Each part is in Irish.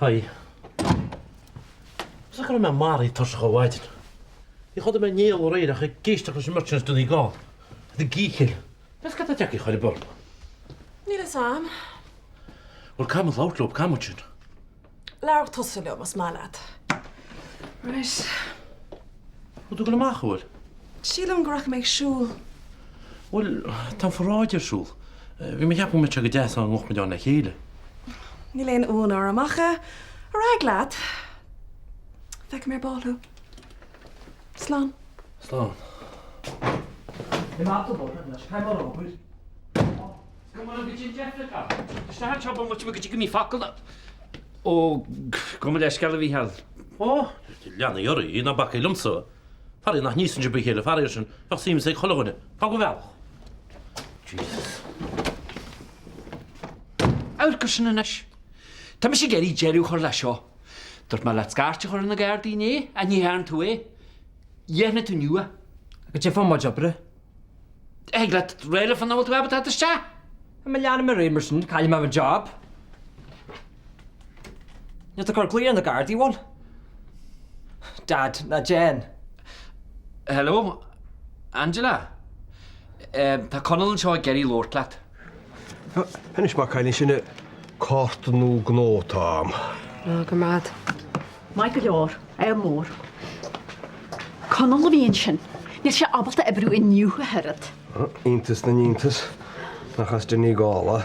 Haigh. Meas go raibh mé maraithe tuirseach ó mhaidin. Níor chodail mé néal aréir ach ag éisteacht leis an mbeirt sin as Donegal. Iad ag gícil. Meas cad tá tagtha chor ar bith orm. Níl fhios a'm. Bhuel, caithfidh muid labhairt leo, caithfidh muid sin. Labhair tusa leo más maith leat. Right. Bhfuil tú ag dul amach, an bhfuil? Sílim go rachaidh mé ag siúl. Bhuel, tá an pharáid ar siúl. Bhí mé ag ceapadh go mbeadh sé go deas dá ngabhfadh muid ann le chéile. Níl aon fhonn orm ach ar aghaidh leat. Feicfidh mé ar ball thú. Slán. Slán. Ó, gabh mo leithscéal a Mhícheáil. Ó, leanaí oraibh, ná bacaigí liomsa. Faraor nach n-íosann sibh a chéile, faraor sin, bheadh suim ag chuile dhuine. Fág an bhealach. Jesus. Amharc air sin anois. Tá mise ag iarraidh deireadh a chur leis seo. Dúirt mé leat scairt a chur ar na Gardaí inné, ach ní dhearna tú é. Dhéanfaidh tú inniu é. Goidé fá mo chuid oibre. Thig leat rá leofa nach bhfuil tú ábalta teacht isteach. Má leanaim ar aghaidh mar sin, caillfidh mé mo job. Níl tú ag cur glao ar na Gardaí, bhfuil? Dad, ná déan. Hello, Angela. Tá Conall anseo ag iarraidh labhairt leat. Anois mar cailín sin cárta nua gnó atá a'm. Ó, go raibh maith a'd. Maith go leor, ádh mór. Conall a bhí ansin. Níl sé ábalta oibriú inniu ach oiread. Iontas na n-iontas nach as Donegal é.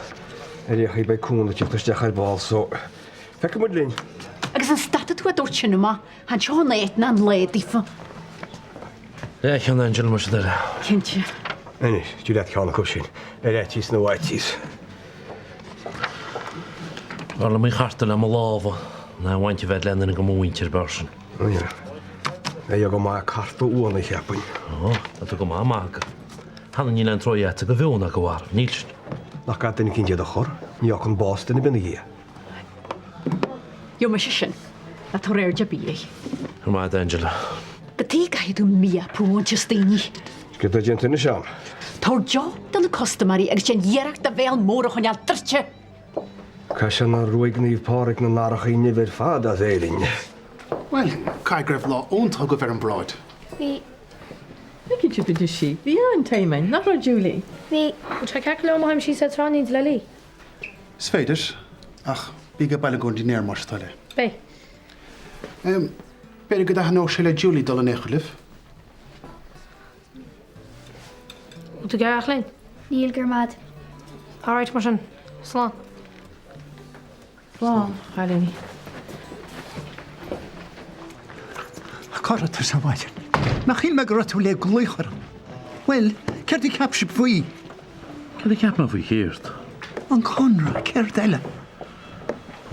Ar aon chaoi beidh cúnamh ag teacht isteach ar ball so feicfidh muid linn. Agus an stadfaidh tú á dtabhairt sin amach? Chan seo an áit ná an lá daofa. Leathcheann Angela mar sin eile. Cinnte. Anois, tabhair leat ceann acu sin, ar fhaitíos na bhfaitíos. B'fhearr liom í a chartadh le mo lámha ná aon bhaint a bheith le aon duine de mo mhuintir, b'fhearr sin. Beidh go maith cartadh uan a cheapfainn. Ó, tá tú go maith ag magadh. Cheana níl aon treo agat go beo ná go marbh, níl sin. Nach gcaithfidh duine eicínt iad a chur, ní fhágann bás duine ar bith ina dhiaidh. Gheobhaidh mise sin. Ná tabhair aird ar bith air. Go raibh maith agat, Angela. Cad chuige a gcaithfidh tú mí-iompú a bhaint as daoine. Céard atá déanta anois a'm? Tabhair deoch do na custaiméirí agus déan iarracht do bhéal mór a choinneáil druidte! Caithfidh sé nár ruaig Naomh Pádraig na nathrachaí nimhe ar fad as Éirinn. Bhuel, caithfidh go raibh lá iontach agaibh ar an bparáid. Bhí. Look at you bit sí. Bhí an-time againn, nach raibh Julie? Bhí. Bhfuil sé ceart go leor má théim síos ar tráithnín le luí? Is féidir, ach bí ag baile i gcomhair an dinnéir más toil é. Beidh. B'fhéidir go dtaitneodh sé le Julie dul in aon chor libh. Bhfuil tú ag iarraidh a theacht linn? Níl, go raibh maith a'd. Alright, mar sin. Slán. Slán, a chailíní. Cá raibh tusa ar maidin? Nach shíl mé go raibh tú le glaoch orm. Bhuel, céard a cheap sibh faoi? Céard a cheap mé faoi chéard? An conradh, céard eile?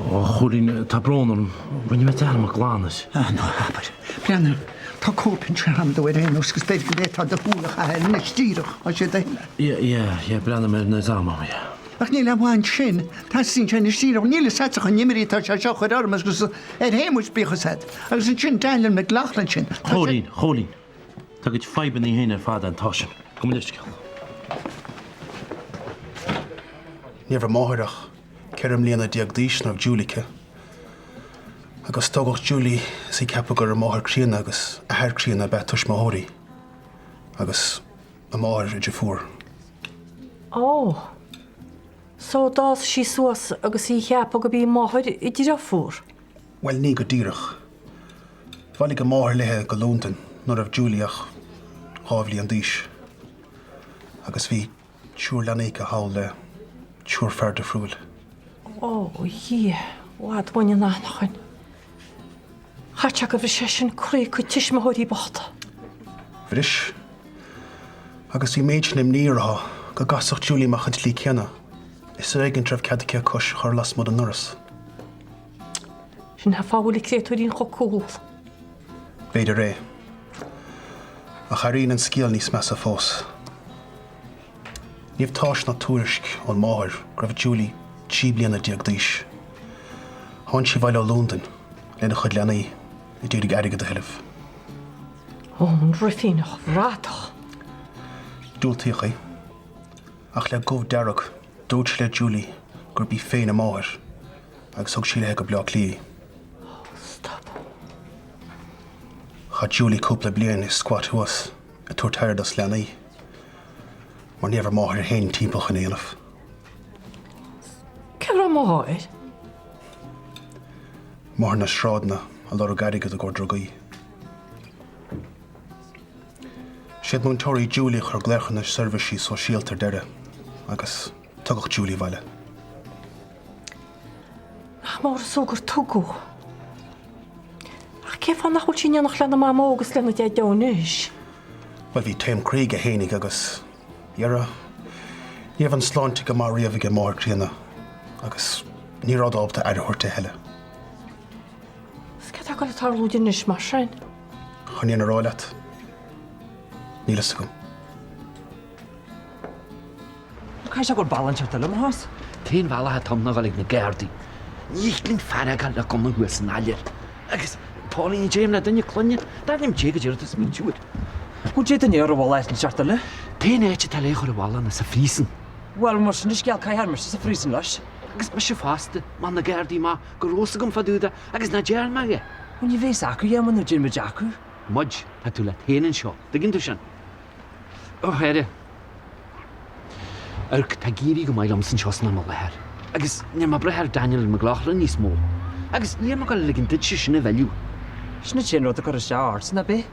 Ó, a Chóilín, tá brón orm. Rinne mé dearmad glan air. Ah, ná habair. Breathnaigh, tá cóip anseo agam dó ar aon nós agus b'fhéidir go bhféadfá do shúil a chaitheamh air anois díreach, más é do thoil é. Yeah, yeah, yeah, breathnóidh mé air nuair atá am agam, yeah. Ach níl amháin sin, teastaíonn sé anois díreach, níl fhios a'dsa chomh nimhní atá sé seo a chur orm agus ar Shéamus, bíodh fhios a'd. Agus ansin Daniel McLaughlin sin, tá sé. Chóilín, Chóilín. Tá a gcuid fadhbanna féin ar fad ann, tá sin. Gabh mo leithscéal. Ní raibh a máthair ach 14 mbliana d'aois nuair a bhí Julie aici. Agus tógadh Julie is í ag ceapadh gur a máthair críonna agus athair críonna ab ea a tuismitheoirí. Agus a máthair a deirfiúr. Ó. So d'fhás sí suas agus í a cheapadh go b'í a máthair a deirfiúr. Bhuel, ní go díreach. Bhailigh a máthair léithe go Londain nuair a raibh Julie ach 2 bhliain d'aois. Agus bhí triúr leanaí aici thall le triúr fear difriúil. Ó, a Dhia, i bhfad uainn an anachain. Chaithfeadh sé gur bhris sé sin croí a cuid tuismitheoirí bochta. Bhris. Agus bhí an méid sin imní uirthi go gcasfadh Julie amach an tslí céanna. Is ar éigean go raibh cead aici a cois a chur lasmuigh den ndoras. Sin an fáth a bhfuil an créatúirín chomh cúl. B'fhéidir é. Ach éiríonn an scéal níos measa fós. Ní raibh tásc ná tuairisc ón máthair go raibh Julie 13 bliana d'aois. Tháinig sí abhaile ó Londain lena cuid leanaí ag iarraidh airgead a thuilleamh. Ó, an ruifíneach bhratach! Diúltaíodh í. Ach le gomh dearg, dúirt sí le Julie gurb í féin a máthair agus thug sí léi go Baile Átha Cliath í. Chaith Julie cúpla bliain i squat thuas ag tabhairt aire dos leanaí, mar ní raibh a máthair féin timpeall chun é a dhéanamh. Cé raibh a máthair? Amuigh ar na sráideanna ag lorg airgead i gcomhair drugaí. Siad múinteoirí Julie a chuir glaoch ar na seirbhísí sóisialta ar deireadh agus tugadh Julie abhaile. Nach mór is gur tugadh. Ach cén fáth nach bhfuil sí in éineacht lena mamó agus lena deaideo anois? Bhuel, bhí taom croí aige fhéinig agus, dhera, ní raibh an sláinte go maith riamh ag an máthair críonna agus ní rabhadar ábalta aire a thabhairt di a thuilleadh. Is céard atá ag dul ag tarlú di anois mar sin? Chun an fhírinne a rá leat, níl fhios agam. Caithfidh sé go bhfuil bealach inteacht eile amach as. T-aon bhealach atá ann ná dhul ag na Gardaí. Ní thig linn fear a fhágáil le gunna thuas san áiléar. Agus Pauline, deirim le duine clainne, dar liom Dé go déarfadh tú smaointiú air. Bhuel, dé duine ar a bhfuil áit inteacht eile. T-aon áit atá le é chur abhaile ná sa phríosún. Bhuel, mar sin de scéal, caithfear mise sa phríosún leis. Agus mise fosta, má na Gardaí maith, go raibh fhios agam fá dtaobh de, agus ná dearn mé é. Bhuel, ní bheidh fhios acu é muna dtéann muid acu. Muid, tá tú leat féin anseo, dtuigeann tú sin? Ó, a Mháire. Amharc, tá ag éirí go maith liomsa anseo san am i láthair, agus níl mé ag brath ar Daniel McLaughlin níos mó. Agus níl mé ag dul a ligean duitse sin a mhilleadh. Sin an t-aon rud a chuir isteach ortsa, ná bith.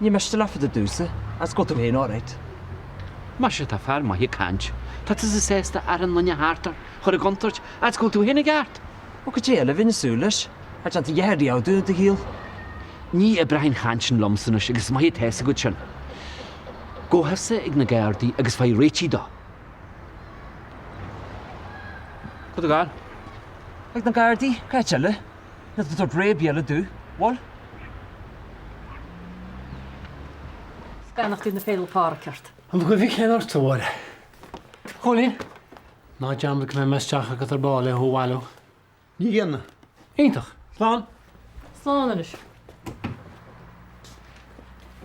Ní miste leat fá dtaobh domhsa, as go bhfuil tú féin alright. Maise, tá fear maith ag caint. Tá tusa sásta achan nduine thart ort a chur i gcontúirt, fhad is go bhfuil tú féin i gceart. Ó, cad é eile a bheinn ag súil leis? Ar déanta a dhath riamh dom i do shaol? Ní oibreoidh an chaint sin liomsa anois agus is maith atá fhios agat sin. Gabh thusa ag na Gardaí agus faigh réitigh dó. Cá bhfuil tú ag gabháil? Ag na Gardaí, cá háit eile? Níl tú ag tabhairt rabhadh eile domh, bhfuil? Beannachtaí na Féile Pádraig ort. An gcuimhne chéanna ort, a Mháire. Chóilín, ná dearmad go mbeidh mé isteach agat ar ball le thú a bhailiú. Ní dhéanfaidh. Iontach. Slán. Slán anois.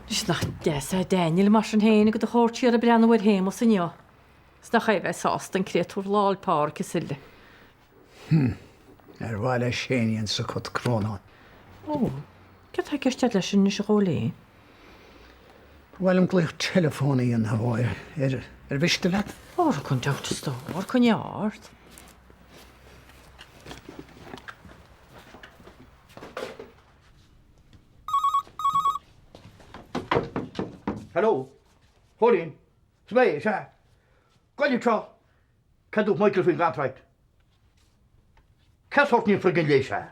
Anois nach deas é Daniel mar sin féin ag do chomhair siar ag breathnú ar Shéamus inniu. Is nach é a bheith sásta an créatúr Lá 'le Pádraig is uile. Hm. Ar mhaith le Séanie an cut crónán. Ó, céard atá i gceist agat leis sin anois a Chóilín? Ba mhaith liom glaoch teileafóin a dhéanamh, a Mháire. Ar, ar mhiste leat? Ó, gan dabht a stór, coinnigh ort. Hello, Chóilín, is mé, is ea. Gaillimh seo, cad dúirt Michael faoin gcontract? Cén sórt ní friggin léis é?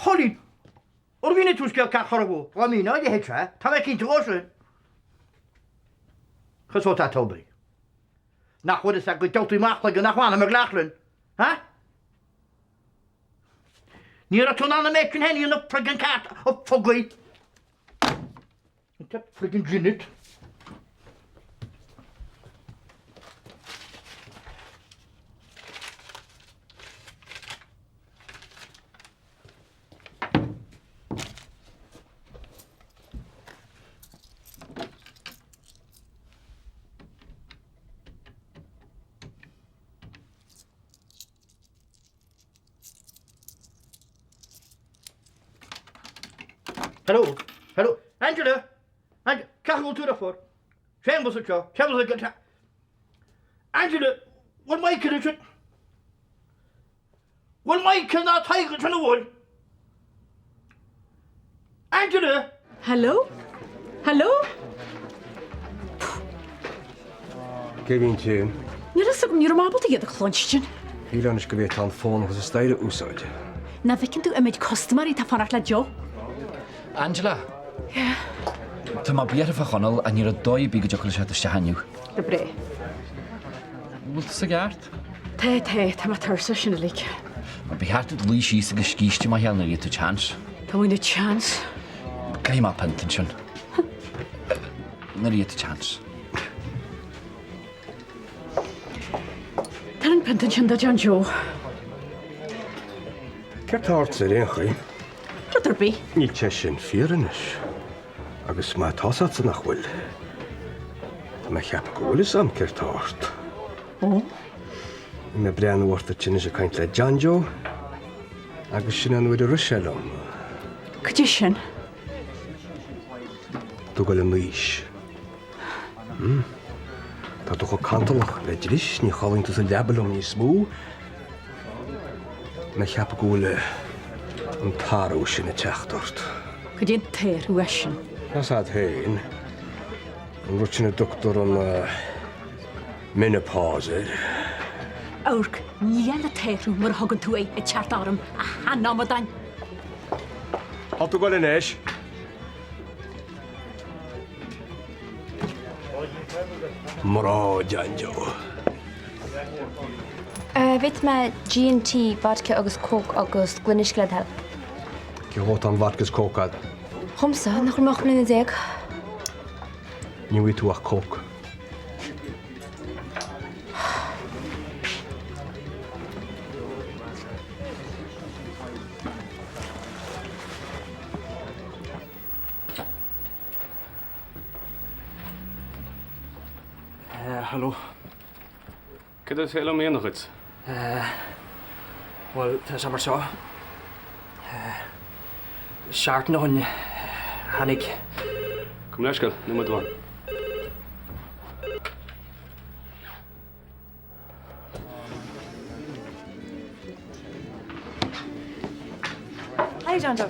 Chóilín, Ar mhínigh tú scéal ceart chor ar bith? Dá míneodh a leithéid seo, tá mé cinnte dhó sin. Cén sórt é Toby? Nach bhfuil fhios agat go dtabharfaí amach chuige nach bhfanfaidh McLaughlin, ha? Ní raibh tú in ann an méid sin féin a dhéanamh friggin ceart, a phugaí. An friggin ginit. Hello, hello, Angela, Angela, cén chaoi a bhfuil tú a dheirfiúr? Séamus anseo, Séamus anseo. Angela, bhfuil Michael ansin? Bhfuil Michael ná Tadhg ansin an bhfuil? Angela! Hello? Hello? Cé bhí ansin? Níl fhios agam, ní raibh mé ábalta iad a chluinstin. Shílfeá anois go bhféadfá an fón thuas an staighre a úsáid. Nach bhfeiceann tú an méid custaiméirí atá ag fanacht le deoch? Angela! Yeah? Tá mé buartha fá Chonall ach ní raibh dóigh ar bith go dtiocfadh leis theacht isteach inniu. Go breá. Bhfuil tusa i gceart? Tá, tá, tá mé tuirseach, sin uilig. Ba cheart duit luí síos agus scíste maith a fháil nuair a gheobhaidh tú chance. Tá mé chance. Caithfidh mé pionta ansin. Nuair a gheobhaidh tú chance. Tabhair an pionta ansin do John Joe. Céard tá ort ar aon chaoi? Rud ar bith. Níl sé sin fíor anois. Agus má tá fhios agatsa nach bhfuil, tá mé ag ceapadh go bhfuil fhios a'm céard tá ort. Ó? Bhí mé ag breathnú ort anois ag caint le John Joe agus sin an uair a rith sé liom. Cad é sin? Tú ag goil in aois. Hmm. Tá tú chomh cantalach le dris, ní chodlaíonn tú sa leaba liom níos mó. Mé ag ceapadh go bhfuil an t-athrú sin ag teacht ort. Cad é an t-athrú é sin? Tá's a'd féin, an rud sin a dtugtar an menopause air. Amharc, níl an t-athrú mar a thugann tú é ag teacht orm, a sheanamadáin. Tá tú ag goil anois. Mná John Joe. Bhféadfaidh mé G&T, vodka agus coke agus gloine uisce le do thoil. Cé dhó atá an vodka is coke a'd? Dhomsa, nach raibh mé ach 18 mbliana. Ní bhfaighidh tú ach coke. Hello. Cad is féidir liom a dhéanamh dhuit? Bhuel, tá sé mar seo. Seachtain ó shin, tháinig. Gabh mo leithscéal, nóiméad amháin. Hi John Joe.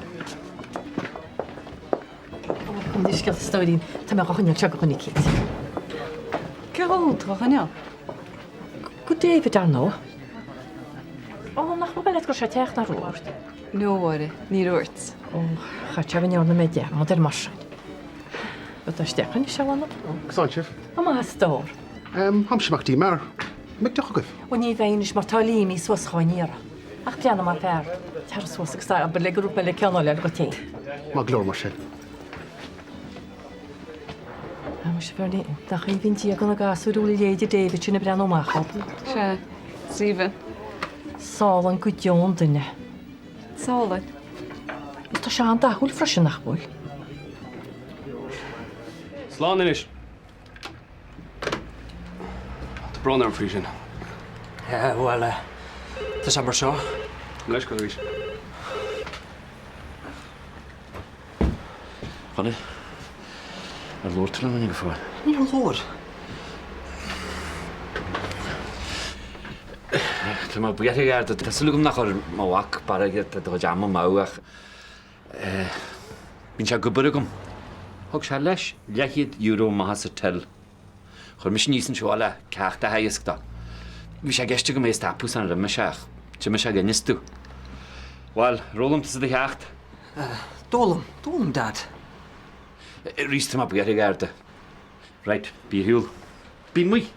Gabh mo leithscéal a stóirín, tá mé dhá choinneáil seo do dhuine eicínt. Cé dhó tá dhá choinneáil? Go David ar ndóigh. Ó, nach raibh mé leat go raibh sé ag teacht nár dhúirt? No, a Mháire, níor dhúirt. Ó, chaith sé go ndearna mé dearmad air mar sin. Rud isteach anois, a mh'anam. Conas tánn sibh? Go maith, a stór. Táimse ag imeacht dtí m'fhear. An mbeidh deoch agaibh? Ó ní bheidh anois mar tá Liam suas dhá n-iarraidh. Ach breathnaigh mar fear. Tar suas agus abair le go raibh mé le ceann eile agat féin. Maith go leor mar sin. Tá mise Bernie, nach aoibhinn Dia do na gasúir a bhfuil a leithéid de David sin ag breathnú amach orthu. Sea, is aoibhinn. Is álainn go deo an duine. Is álainn. Tá sé an-dathúil freisin, nach bhfuil? Slán anois. Tá brón orm faoi sin. Bhuel, tá sé mar seo. Gabh mo leithscéal arís. Chonaill, ar labhair tú le duine go fóill? Níor labhair. Tá mé buíoch a Gharda. Tá súil agam nach chuir mo mhac barraigh do chuid ama amú ach bíonn sé ag obair agam. Thug sé leis leathchéad euro amach as an till. Chuir mise aníos anseo le ceacht a theagasc dó. Bhí sé i gceist agam é a stopadh sara n-imigh sé ach d'imigh sé gan fhios domh. Bhuel, ar fhoghlaim tusa do cheacht? D'fhoghlaim, d'fhoghlaim, Dad. Arís tá mé buíoch a Gharda. Right, bí ar shiúl. Bí amuigh!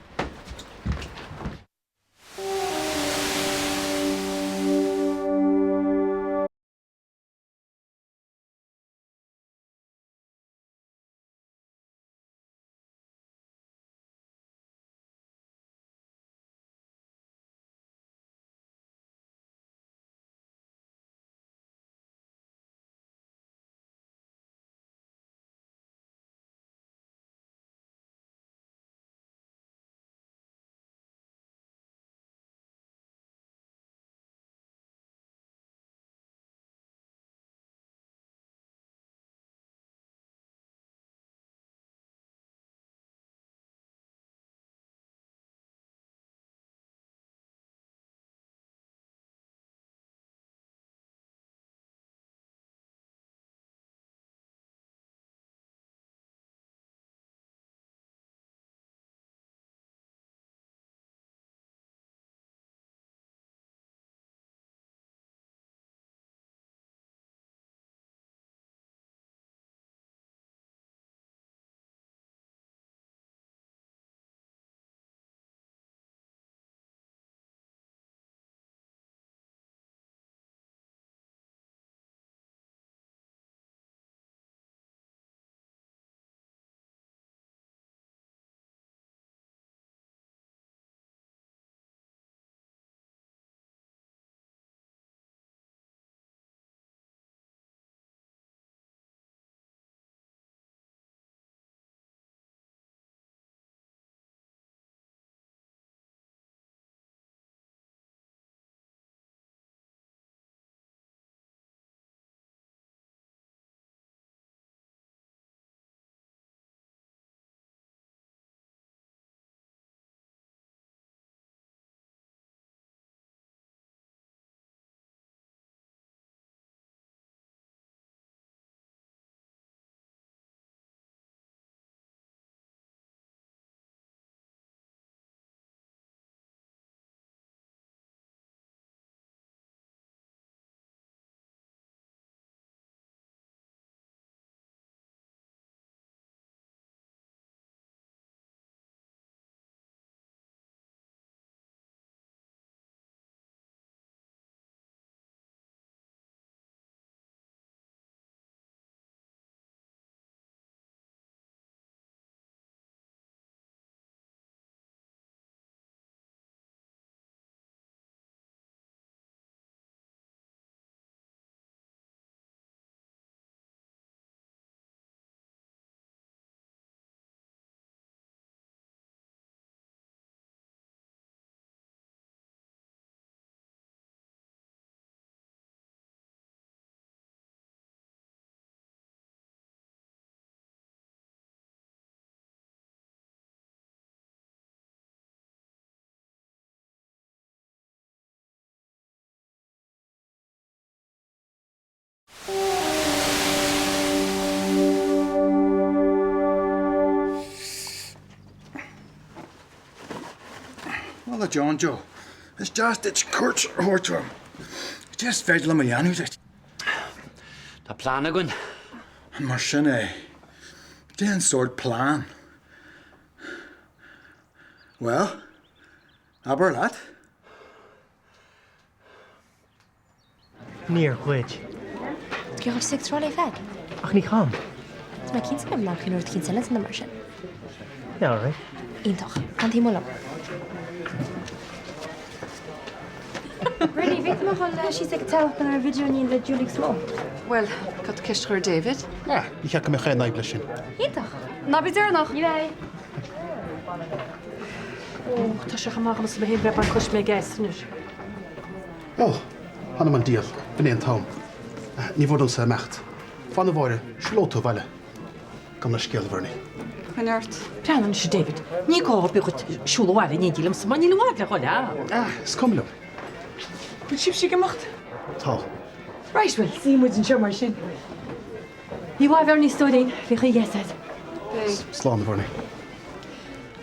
Bhuel, a John Joe, is deas duit cuairt a thabhairt orm. Cad é is féidir liom a dhéanamh duit? Tá plean againn. An mar sin é? Cén sórt plean? Bhuel, abair leat. Níor ghoid. Cé chuid ag trá le fead? Ach ní cham. Tá mé cinnte go mbeadh an rud cinnte eile san mar sin. Yeah, alright. Iontach. Fan taobh amuigh liom. Bernie, bhí tú chun síos ag an teach ar video ní le Julie Small. Bhuel, cad ceist a chur David? Ah, ní cheart go mbeadh aon fhadhb leis sin. Iontach. Ná bí deireanach! Ní bheidh. Ó, tá sé chomh maith agamsa mé féin breith bain cois mé ag anois. Ó, th'anam 'on diabhal, b'in é an t-am. Ní mhór domsa imeacht. Fan a Mháire, siúlóidh tú abhaile. Gabh mo leithscéal, a Bhernie. Coinnigh ort. Breathnaigh anois, a David, ní gá ar bith dhuit siúl abhaile in éindí liomsa mar níl i bhfad le dhul a'm. Ah, is cuma liom. Bhfuil sibhse ag imeacht? Tá. Right, bhuel, suífidh muid anseo mar sin. Ní mhaith Bhernie stóirín, bhí chuige agat. Beidh. Slán, a Bhernie.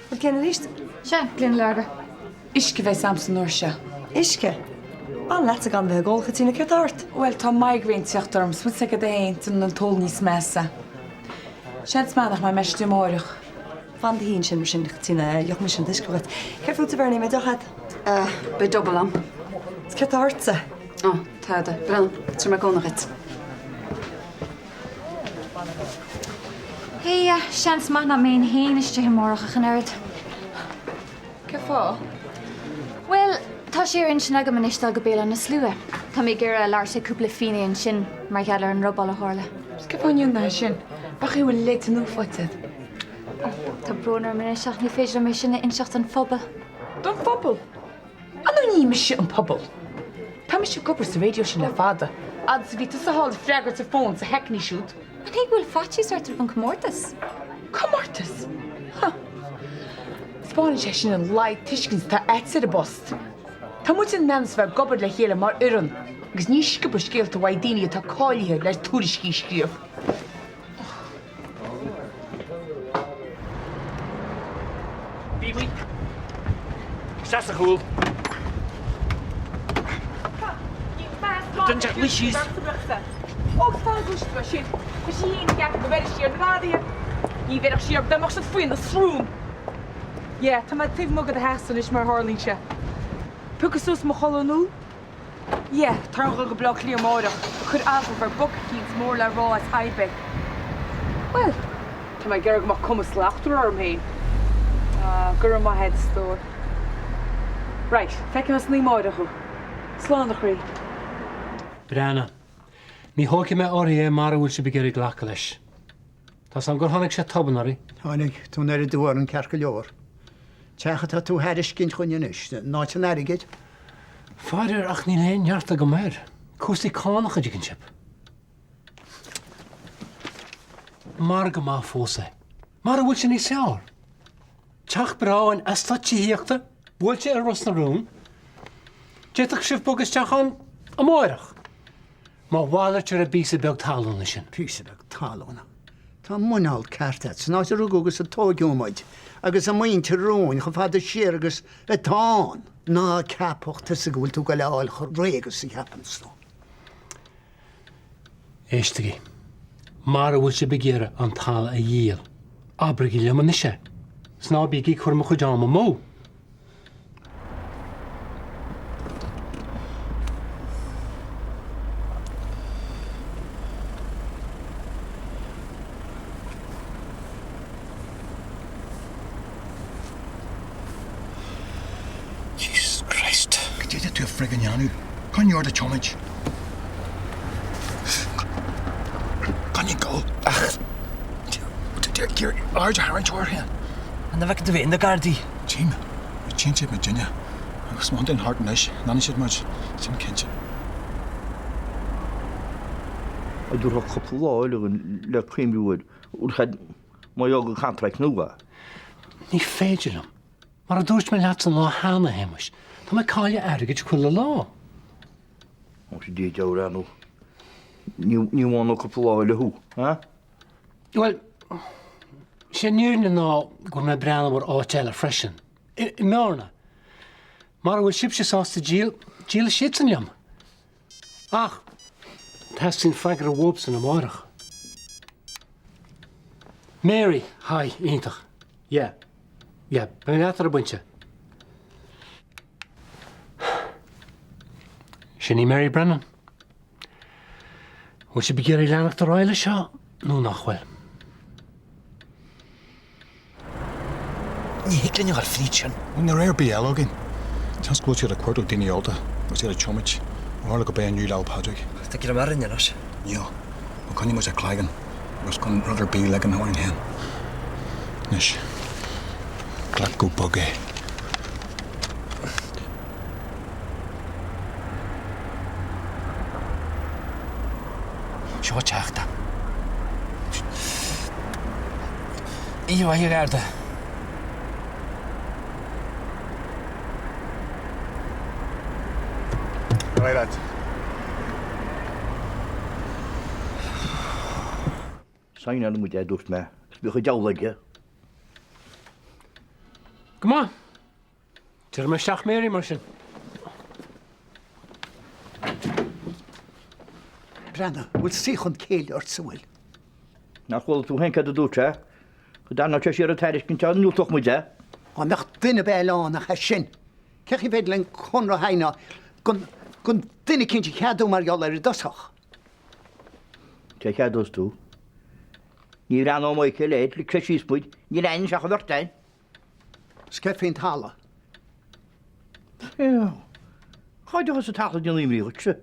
Bhfuil cén arís? Sea, gloine lager. Uisce a bheas a'msa an uair seo. Uisce? B'ann leatsa gan bheith ag ól, Caitríona, céard tá ort? Bhuel, tá migraine ag teacht orm, 's bhfuil 's agat é fhéin, déanann an t-ól níos measa. Seans maith nach mbeidh mé istigh amáireach. Fan do shuí ansin mar sin, Caitríona, gheobhaidh mise an t-uisce dhuit. Céard fútsa, Bernie, an mbeidh deoch a'd? Eh, beidh double a'm. 'S céard tá ortsa? Ó, tada. Breathnaigh, tabharfaidh mé cúnamh dhuit. Hey, seans maith nach mbeinn fhéin istigh amárach ach an oiread. Cén fáth? Bhuel, tá sé ar intinn agam anois dul go Béal Átha na Slua. Tá mé ag iarraidh labhairt le cúpla finné ansin mar gheall ar an robáil a tharla. Is cén fáth a ndéanfá é sin? B'fhéidir go bhfuil leid nua faighte agat. Ó, tá brón orm anois ach ní féidir liom é sin a inseacht don phobal. Don phobal? An ní mise an pobal? Tá mise ag obair sa raidió sin le fada. Fhad is a bhí tusa thall ag freagairt an fóin sa hackney siúd. An hé go bhfuil faitíos ort roimh an comórtas? Comórtas? Huh. Spáineann sé sin an laghad tuiscint atá a'dsa ar an bpost. Tá muid in ainm is a bheith ag obair le chéile mar fhoireann agus ní sciobadh scéalta uaidh daoine atá cáilithe le tuairiscí a scríobh. Bíbí. Isteach sa chúl. Duine luigh síos. Ó, tá an gluaisteán sin. Tá sí fhéin ag ceapadh go bhfeilfidh sí ar na gadaithe. Ní bheirfeadh sí orthu dá mbeadh siad faoina srón. Yeah, tá mé taobh amuigh de do theachsa anois mar a tharlaíonn sé. Piocfaidh suas mo chulaith nua? Yeah, táim ag dul go Baile Átha Cliath amáireach ag cur agallamh ar boc eicínt mór le rá as iBeg. Bhuel, tá mé ag iarraidh go mbeadh cuma slachtmhar orm féin. Ah, go raibh maith a'd, a stór. Right, feicfidh mé san oíche amáireach thú. Slán, a chroí. Breathnaigh. Ní thógfaidh mé oraibh é mara bhfuil sibh ag iarraidh glacadh leis. Tá's a'm gur tháinig sé tobann oraibh. Tháinig, tá an oiread orainn ceart go leor. Teach atá tú a thairiscint dhuinn anois, in áit an airgid. Faraor ach níl aon neart agam air. Cúrsaí cánach a dtuigeann sibh. Margadh maith fós é. Mara bhfuil sé níos fearr. Teach breá in eastát tithíochta, buailte ar Ros na Rún. D'fhéadfadh sibh bogadh isteach ann amáireach. Má mhalairt ar an bpíosa beag talúna sin. Píosa beag talúna. Tá muineál ceart a't. San áit a rugadh agus a tóigeadh muid, agus an muintir romhainn chomh fada siar agus atá ann. Ná ceapadh tusa go bhfuil tú ag goil a fháil chomh réidh agus a cheapanns tú. Éistigí. Mara bhfuil sibh ag iarraidh an talamh a dhíol, abraigí liom anois é. 'S ná bígí ag cur mo chuid ama amú. Jesus Christ. Cad é atá tú a friggin dhéanamh? Coinnigh ort a tiomáint. Coinnigh ag dul. Ach, aird a tharraingt air féin. An bhfeiceann tú féin na Gardaí? Tchím. Tchíonn siad muidinne. Agus má thiontaíonn thart anois, leanfaidh siad muid. Sin cinnte. A dtabharfadh cúpla lá eile dhúinn le cuimhniú air, rud mar gheall gur contract nua. Ní féidir liom. Mar a dúirt mé leatsa an lá cheana, a Shéamais, tá mé ag cailleadh airgid chuile lá. Ó, sea, Dia deabhadh nó ní bhfánódh cúpla lá eile thú, ha? Bhuel, sé an fhírinne ná go bhfuil mé ag breathnú ar áit eile freisin, i mBearna. Mara bhfuil sibhse sásta díol, díolfaidh siadsan liom. Ach teastaíonn freagra uaibhsean amárach. Mary, Hi, iontach. Yeah. Yeah, beidh mé leat ar an bpointe. Sin í Mary Brennan. Bhfuil sibh ag iarraidh leanacht ar aghaidh leis seo nó nach bhfuil? Ní thig linn a dhul fríd sin. Níl rogha ar bith eile againn. Seans go bhfuil siad ag cuartú daoine ólta agus iad ag tiomáint ó tharla gurb é inniu Lá 'le Pádraig. Tá greim orainn anois. Níl. Nó coinneoidh muid ár gcloigeann agus gan rud ar bith a ligean orainn féin. Anois, glac go bog é. Seo teach dom. Oíche mhaith, a Gharda. Ar aghaidh leat. Saighneáil muid é, a dúirt mé, agus bíodh an diabhal aige. Go maith. Tabharfaidh mé isteach Mary mar sin. Breathnaigh, bhfuil suíochán céille ort sa bhfuil? Nár chuala tú féin céard a dúirt sé? Go dtarraingeodh sé siar an tairiscint dá ndiúltódh muid é. Dá mbeadh duine ar bith eile ann ach é sin, cén chaoi féidir linn conradh a shaighneáil gan gan duine eicínt a cheadú mar gheall air i dtosach? Cé a cheadós tú? Ní bhreathnóidh Michael air, ligfidh sé síos muid, níl againn ach an bheirt againn. 'S céard faoin talamh? Féach, cá dtiocfas an talamh déanamh imní dhuitse?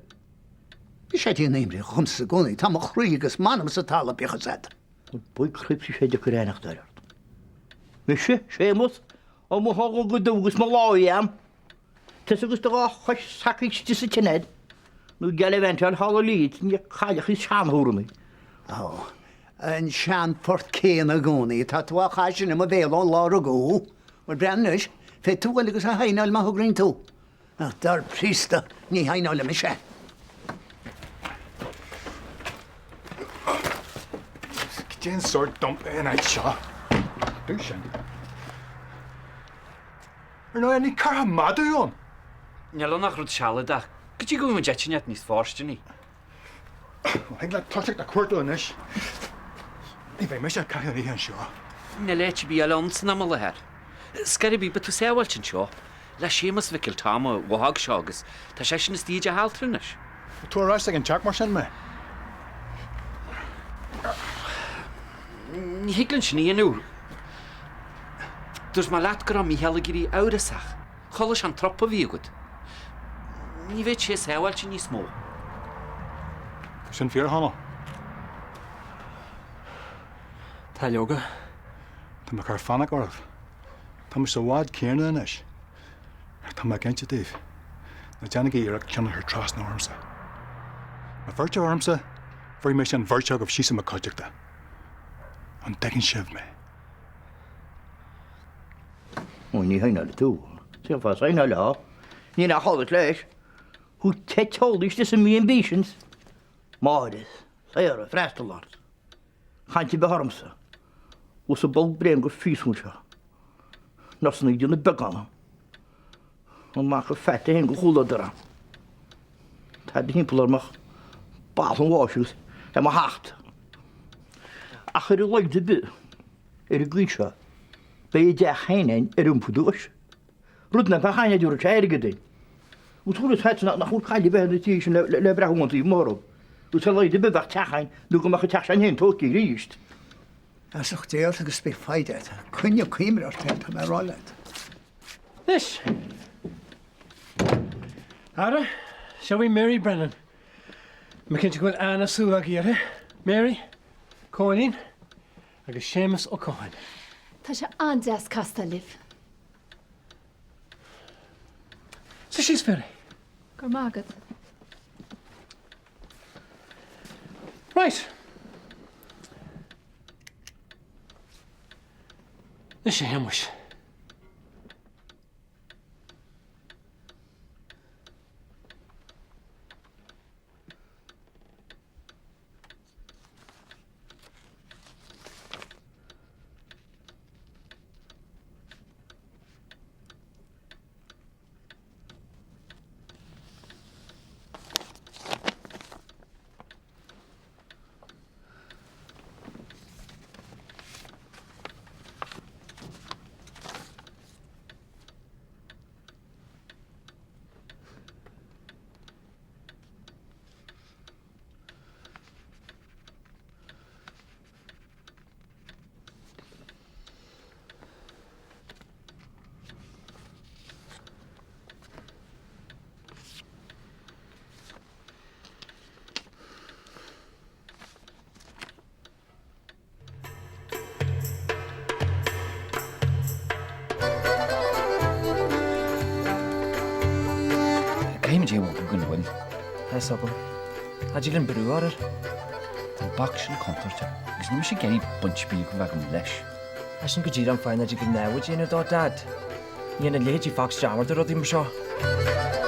Bhí sé ag déanamh imní dhomsa i gcónaí. Tá mo chroí agus m'anam sa talamh, bíodh fhios a'd. Bhuel, cripse sé deacair aithneachtáil ort. Mise, Séamus, ó mo thógadh go dubh agus mo lámh a'm. Tusa agus do dhá chois sactha istigh sa tine a'd, nó gallivantáil thall i Leeds i ndiaidh cailleachaí seanhúrannaí. Ó, an seanphort céanna i gcónaí. Tá tú á chaitheamh sin i mo bhéal ón lá a rugadh thú. Bhuel, breathnaigh anois, féadfaidh tú a ghoil agus a shaighneáil má thograíonn tú. Ach dar príosta, ní shaighneálfaidh mise é. Cén sórt dump é an áit seo? Dú sin. Ar ndóigh, ní cuirfeá madadh ann! Níl ann ach rud sealadach, go dtí go bhfaighidh muid áit inteacht níos fóirsteanaí. Bhuel, thig leat toiseacht ag cuartú anois. Ní bheidh mise ag caitheamh an oíche anseo. Níl áit ar bith eile ann san am i láthair. Scor ar bith, beidh tú sábháilte anseo. Le Séamus Mhicil Tom a bhog seo agus tá seisean istigh i dteach altranais. Tabhair ar ais ag an teach mar sin mé. Ní thig linn sin a dhéanamh. Dúirt mé leat go raibh Mícheál ag éirí amhrasach. Chuala sé an trup a bhí agat. Ní bheadh sé sábháilte níos mó. Tá sin fíor, a Chonaill. Tá leoga. Tá mé ag cur fainic oraibh. Tá muid sa bhád céanna anois. Ach tá mé ag inse daoibh, ná déanaigí iarracht ceann a chur trasna ormsa. Má bheirtear ormsa, bheirfidh mise an bheirt agaibh síos i mo chuideachta. An dtuigeann sibh mé? Ó, ní shaighneálfaidh tú. Cén fáth a saighneálfá? Níl aon chodladh leis. Thú te teolaí istigh sa B&B sin. Máire, Sarah, freastal ort. Caint ar bith ormsa. Thuas i bpoll bréan go phríosún seo. Nósanna ag déanamh beagán. An mac a pheata féin go chualadar ann. Tada thimpeall orm ach bail an bháis agus é mo thacht. Ach ar a laghad ar bith, ar an gcaoi seo, beidh a dteach féin againn ar iompú duais. Rud nach mbeadh againn dá dtabharfadh sé airgead duinn. Agus chuala Pat nach bhfuil caille bheith ina tír sin le breith ón taobh amuigh orthu. Agus ar a laghad ar bith bheadh teach againn nó go mbeadh an teach sin féin tógtha arís. Feasacht Dé ort agus beidh foighid agat. Coinnigh cuimhne ort féin, tá mé ag rá leat. Anois, Ara, seo í Mary Brennan. Tá mé cinnte go bhfuil ana-súil agaibh uirthi. Mary, Cóilín agus Séamus Ó Catháin. Tá sé an-deas castáil libh. Suigh síos, Mary. Go raibh maith agat. Right. Anois a Shéamuis. ndiaidh a bhogadh den bhfuil. Tá fhios agam. Cha dtig linn brú a chur air. Tá an boc sin contúirteach agus níl mise ag iarraidh baint ar bith a bheith agam leis. Tá sin go díreach an fáth nach dtig linn namhaid a dhéanamh dó, Dad. Ní dhéanann a leithéidí faic dearmad ar rudaí mar seo.